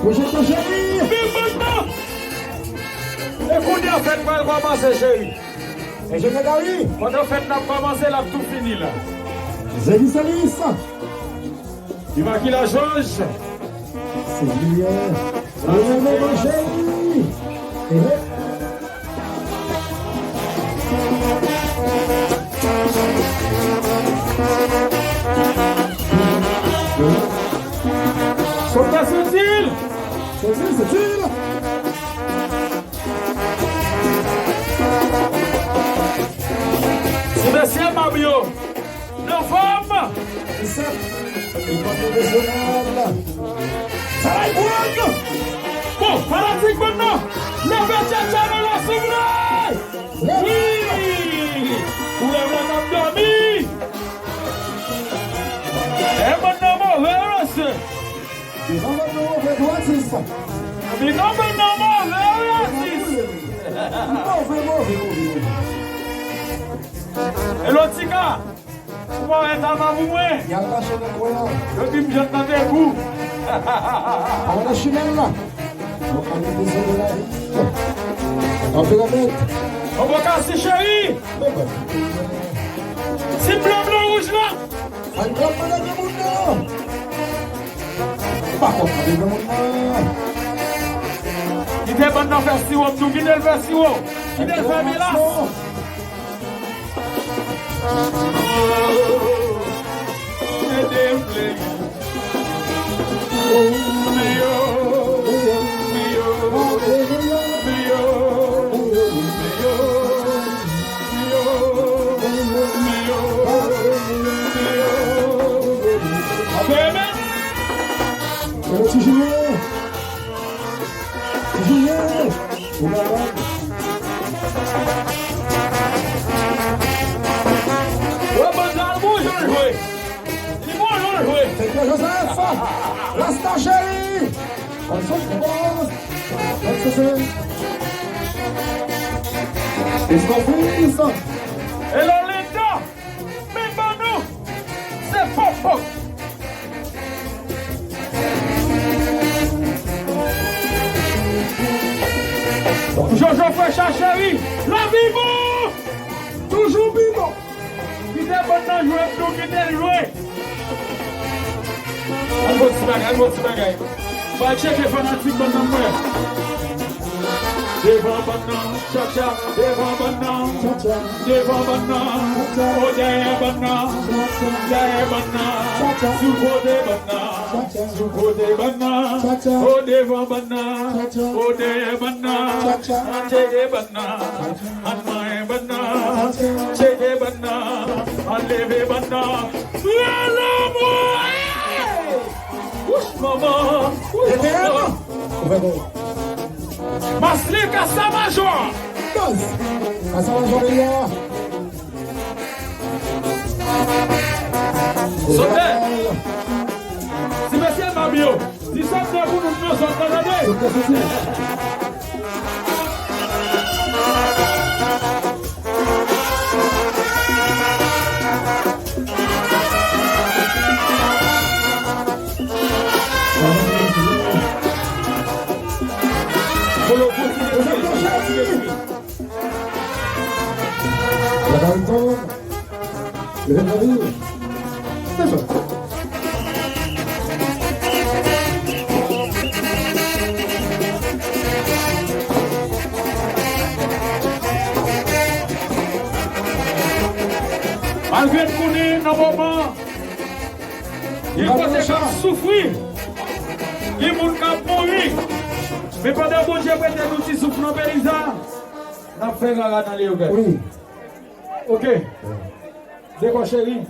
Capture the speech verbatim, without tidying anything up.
Pwojekte cheri. Vin bann nan. E kounye a fèt pral kòmanse, cheri. Enjenyè Gary. Pandan fèt la ap kòmanse, l ap tou fini la. Zeli Selis. Viva ki la Jòj. Senyè. Leve manje. Ehe. Sòlda Sotil. Sotil, Sotil. Ti mesye m ap yo. Nan fòm. Sa bay gwòg. Bon, fanatik bann nan, leve tchatcha nan la souple. Wi. Koulèv la t ap dòmi. E bann nan move, mesye. Devan bann nan move tou, atis. Devan bann nan move, wi, atis. Move, move, move, move. Hello, Tika. Ou pa wè tava pou mwen? Y al mache nan kwen an. Yo di m jwenn nan de gou. Avan nan chimèn la. Mwen pa gen bezwen de la. Anpe remèt. Mwen pa ka si cheri. Si blan blan wouj la. An blan blan de moun nan. Pa konprann de moun nan. Kite bann nan fè siwo, m tou kite l fè siwo. Kite l fè melas. Amen. Ti Julien. Ti Julien. Ou malad. Yo, bann nan, bon jan l jwe. Li bon jan l jwe. Fèk Joseph. Rasta cheri. Konn son ki bon. Konn se se. It's my friend. Hello, Linda. Men ban nou. Se pòp pòp. Jojo fè sa cheri. Lavi bon. Toujou pi bon. Kite bann nan jwe, nou kite l jwe. Al bon ti bagay, al bon ti bagay. Ba tcheke fanatik bann nan mwen. Devan bann nan, tchatcha, devan bann nan, tchatcha, devan bann nan, tchatcha, o dèyè bann nan, tchatcha, dèyè bann nan, tchatcha, sou kote bann nan, tchatcha, sou kote bann nan, tchatcha, o devan bann nan, tchatcha, o dèyè bann nan, tchatcha, an tcheke bann nan, tchatcha, an manyen bann nan, tchatcha, tcheke bann nan, an leve bann nan. Prale mwen! Wouch manman! Wouch manman! Masli Kasa Majò! Baz! Kasa Majò peyi a! Sòtè! Ti mesye m ap yo! Ti sòtè pou nou pran sòtè, tande! Sòtè soti! Malgre n konnen nan moman, gen kote k ap soufri, gen moun k ap mouri, men pandan Bondye prete nou ti souf nan peyi sa, n ap fè rara nan Leyogàn. Wi. Oke. Dekwa cheri.